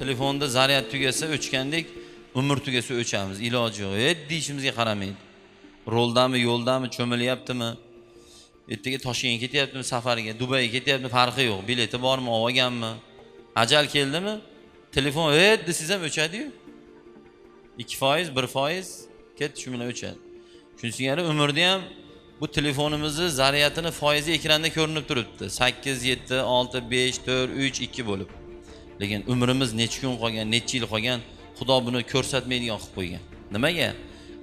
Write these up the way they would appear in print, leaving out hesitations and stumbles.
Telefonda zaryad tugasa o'chgandek, umr tugasa o'chamiz, iloji yo'q. Deyishimizga qaramaydi. Roldami, yo'ldami, cho'milyaptimi? Ertaga Toshkentga ketyaptimi safarga, Dubayga ketyaptimi, farqi yo'q. Bileti bormi, olganmi? Ajal keldimi? Telefon desangiz ham o'chadi-yu. 2%, 1% ketdi, shu bilan o'chadi. Shuning singari umrda ham bu telefonimizni zaryatini foizi ekranda ko'rinib turibdi. 8, 7, 6, 5, 4, 3, 2 bo'lib. Lekin umrimiz necha kun qolgan, necha yil qolgan, Xudo buni ko'rsatmaydigan qilib qo'ygan. Nimaga?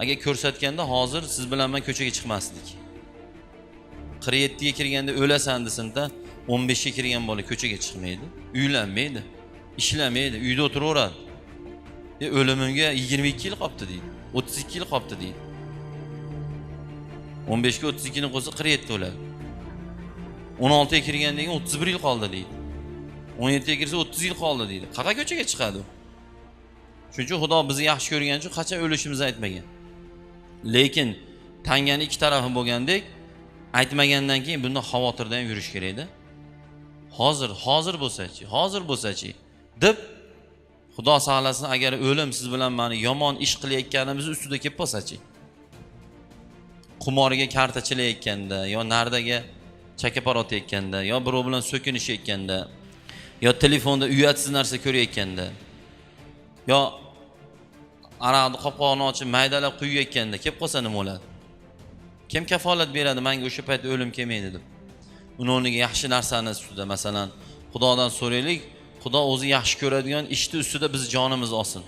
Agar ko'rsatganda hozir siz bilan men ko'chaga chiqmasdik. 47 ga kirganda o'lasan desinda, 15 ga kirgan bola ko'chaga chiqmaydi, uylanmaydi, ishlamaydi, uyda o'tiraveradi. O'limimga 22 yil qolibdi deydi, 32 yil qolibdi deydi. 15 ga 32 ni qo'ysa 47 bo'ladi. 16 ga kirgandan keyin 31 yil qoldi deydi. 17 ga kirsa 30 yil qoldi deydi. Qayerga ko'chaga chiqadi u? Shuning uchun Xudo bizni yaxshi ko'rgani uchun qachon o'lishimizni aytmagan. Lekin tangani ikki tarafi bo'lgandek, aytmagandan keyin bundan xavotirda ham yurish kerak-da. Hozir, hozir bo'lsa-chi, hozir bo'lsa-chi deb Xudo saqlasin, agar o'lim siz bilan meni yomon ish qilayotganimiz ustida kelib qolsa-chi. Qumorga karta chilayotganda, yo nardaga chakapar otayotganda, yo birov bilan so'kinishayotganda, yo telefonda uyatsiz narsa ko'rayotganda, yo aroqni qopqog'ini ochib maydalab quyayotganda kelib qolsa nima bo'ladi? Kim kafolat beradi menga o'sha payt o'lim kelmaydi deb? Uni o'rniga yaxshi narsani ustida, masalan, Xudodan so'raylik, Xudo o'zi yaxshi ko'radigan ishni ustida biz jonimiz olsin.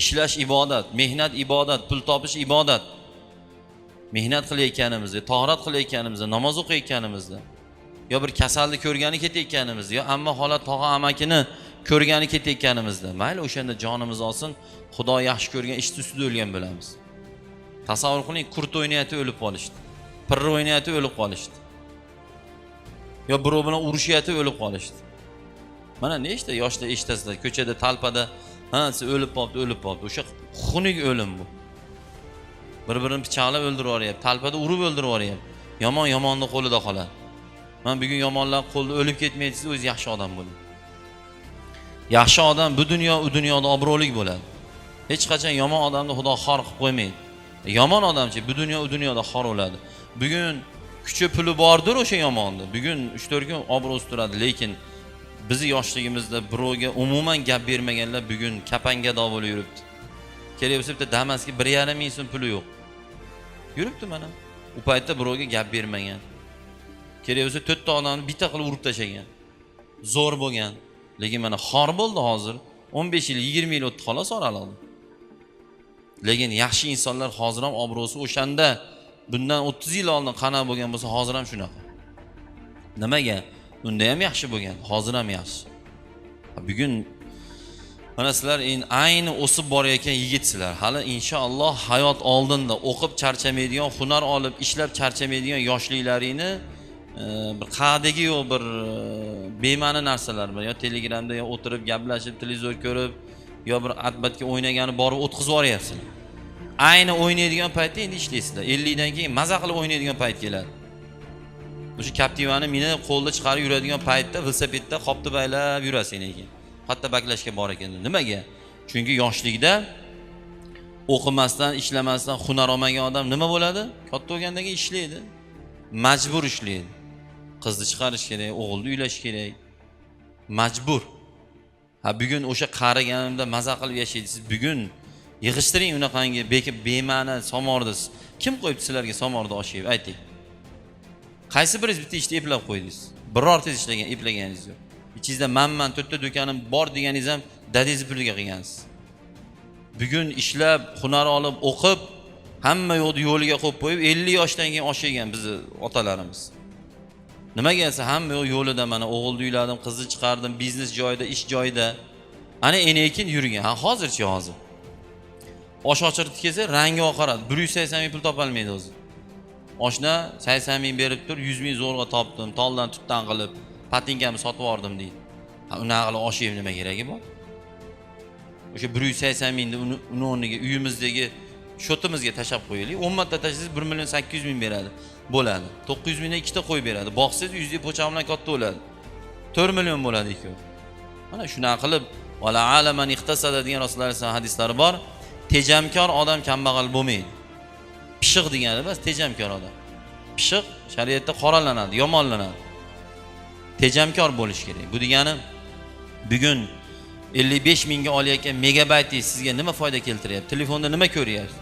Ishlash ibodat, mehnat ibodat, pul topish ibodat. Mehnat qilayotganimizda, torat qilayotganimizda, namoz o'qiyotganimizda, yo bir kasalni ko'rgani ketayotganimizda, yo amma holat tog'a amakini ko'rgani ketayotganimizda, mayli o'shanda jonimiz olsin, Xudo yaxshi ko'rgan ishni ustida o'lgan bo'lamiz. Tasavvur qiling, qurt o'ynayotib o'lib qolishdi. Pirri o'ynayotib o'lib qolishdi. Yo birov bilan urushyapti o'lib qolishdi. Mana nechta yoshda eshitasizlar, ko'chada, talpada, ha, siz o'lib qolibdi, o'lib qolibdi. O'sha xunuk o'lim bu. Bir-birini pichoqlab o'ldirib yuboryapti, talpada urib o'ldirib yuboryapti. Yomon yomonni qo'lida qoladi. Men bugun yomonlar qo'lida o'lib ketmaydi, siz o'zi yaxshi odam bo'ling. Yaxshi odam bu dunyo, u dunyoda obro'lik bo'ladi. Hech qachon yomon odamni Xudo xor qilib qo'ymaydi. Yomon odamchi bu dunyo, u dunyoda xor bo'ladi. Bugun kuchi puli bordir o'sha yomonni. Bugun 3-4 kun obro'si turadi, lekin bizi yoshligimizda birovga umuman gap bermaganlar bugun kapangado bo'lib yuribdi. Kerak bo'lsa bitta Damasga 1,5 ming so'm puli yo'q. Yuribdi mana. U paytda birovga gap bermagan. Kerak bo'lsa 4 ta odamni bitta qilib urib tashlagan. Zo'r bo'lgan. Lekin mana xor bo'ldi hozir. 15 yil, 20 yil o'tdi xolos oraliqda. Lekin yaxshi insonlar hozir ham obro'si o'shanda bundan 30 yil oldin qana bo'lgan bo'lsa hozir ham shunaqa. Nimaga? Unda ham yaxshi bo'lgan, hozir ham yaxshi. Bugun mana sizlar ayni o'sib borayotgan yigitsizlar. Hali inshaalloh hayot oldinda o'qib charchamaydigan, hunar olib ishlab charchamaydigan yoshliklaringni bir qadagi yo'q bir bema'ni narsalar bilan, yo Telegramda yo o'tirib gaplashib, televizor ko'rib, yo bir atbatga o'ynagani borib o'tkazib yuboryapsizlar. Ayni o'ynaydigan paytda endi ishlaysizlar. 50 dan keyin maza qilib o'ynaydigan payt keladi. O'sha Captiva'ni minib qo'lda chiqarib yuradigan paytda velosipedda qopni baylab yurasiz keyin. Hatto baklashga bor ekan. Nimaga? Chunki yoshlikda o'qimasdan, ishlamasdan hunar olmagan odam nima bo'ladi? Katta bo'lgandan keyin ishlaydi. Majbur ishlaydi. Qizni chiqarish kerak, o'g'ilni uylash kerak. Majbur. Ha, bugun o'sha qariganimda maza qilib yashaysiz. Bugun yig'ishtiring unaqangi bema'ni somorni. Kim qo'yibdi sizlarga somorni oshib? Ayting. Qaysi biringiz bitta ishni eplab qo'ydingiz? Birortangiz ishlagan, eplaganingiz yo'q. Ichingizda manman to'rtta do'konim bor deganingiz ham dadangizni puliga qilgansiz. Bugun ishlab, hunar olib, o'qib, hamma yo'lni yo'liga qo'yib qo'yib 50 yoshdan keyin oshaygan bizni otalarimiz. Nimaga desa hamma yo'l yo'lida mana o'g'ilni uyladim, qizni chiqardim, biznes joyida, ish joyida. Ana enekin yurgan. Ha, hozirchi hozir. Osh ochirib kelsa rangi oqaradi. 180 ming pul topolmaydi o'zi. Oshna 80 ming berib tur, 100 ming zo'rg'a topdim, toldan tutdan qilib, patinkamni sotib yubordim deydi. Ha, unaqa qilib osh yeb nima keragi bor? O'sha 180 mingni uni o'rniga uyimizdagi shotimizga tashab qo'yaylik. 10 marta tashlasangiz 1 800 000 beradi. Bo'ladi. 900 mingdan ikkita qo'y beradi. Boqsangiz 100 lik po'choq bilan katta bo'ladi. 4 million bo'ladi ikkovi. Mana shunaqa qilib Va la ala man iqtasada degan Rasululloh alayhi hadislari bor. Tejamkor odam kambag'al bo'lmaydi. Pishiq degani emas, tejamkor odam. Pishiq shariatda qoralanadi, yomonlanadi. Tejamkor bo'lish kerak. Bu degani bugun 55 mingga olayotgan megabaytingiz sizga nima foyda keltiryapti? Telefonda nima ko'ryapsiz?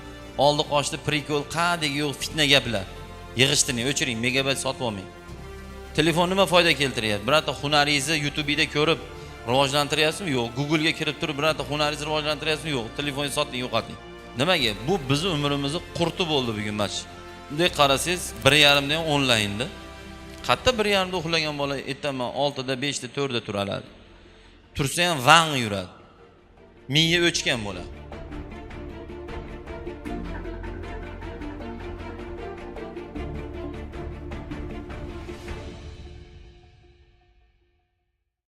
Oldi qochdi прикол, qadagi yo'q fitna gaplar. Yig'ishtiring, o'chiring, megabayt sotib olmang. Telefon nima foyda keltiryapti? Birorta hunaringizni YouTube'da ko'rib rivojlantiryapsizmi? Yo'q. Google'ga kirib turib birorta hunaringizni rivojlantiryapsizmi? Yo'q. Telefonni soting, yo'qoting. Nimaga? Bu bizni umrimizni qurti bo'ldi bugun mana shu. Bunday qarasangiz, 1:30da ham onlaynda. Qayerda 1:30da uxlagan bola ertaman 6da, 5da, 4da turadi. Tursa ham vang yuradi. Miya o'chgan bo'ladi.